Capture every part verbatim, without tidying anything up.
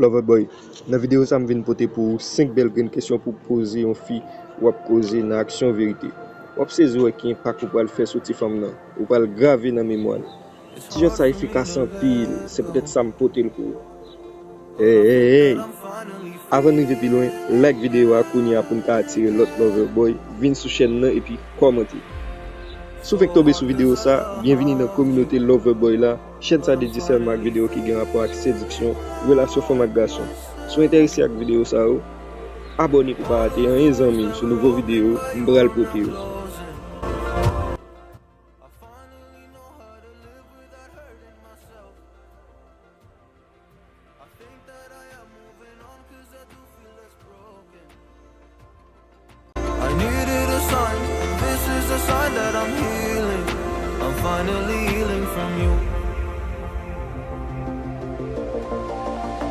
Loverboy, nan videyo sa m vin pote pou ou senk bèl grenn kesyon pou poze yon fi w ap koze nan aksyon verite. W ap sezi wè ki enpak ou pral fè sou ti fanm nan, ou pral grave nan memwa l. Ti jwèt sa efikas anpil, se poutèt sa m pote l pou ou. Hey, hey, hey! Avan n rive pi lwen, like videyo a kounye a pou n ka atire lòt Loverboy vin sou chèn nan epi kòmante. Si w fenk tonbe sou videyo sa, byenvini nan kominote Loverboy la. Chèn sa dedye sèlman ak videyo ki gen rapò ak sediksyon, relasyon fanm ak gason. Si w enterese ak videyo sa yo, abòne pou w pa rate anyen zanmi m sou nouvo videyo m pral pote yo. I needed a sign. This is a sign that I'm healing. I'm finally healing from you.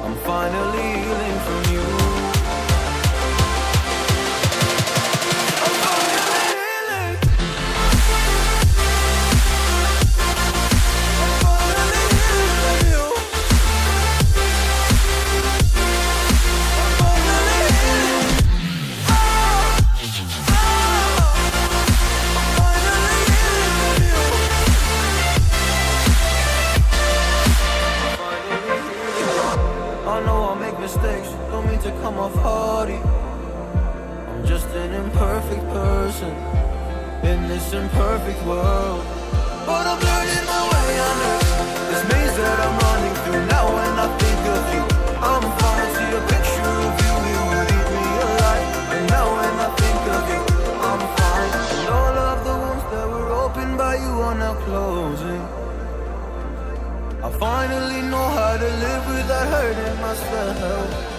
I'm finally healing from you. I'm finally healing. I'm finally healing from you. I'm finally healing. I know I make mistakes, don't mean to come off haughty. I'm just an imperfect person in this imperfect world. But I'm learning my way under this maze that I'm running through. Now when I think of you, I'm falling. See a picture of you, it would eat me alive. And now when I think of you, I'm fine. And all of the wounds that were opened by you are now closing. I finally know how to live without hurting myself.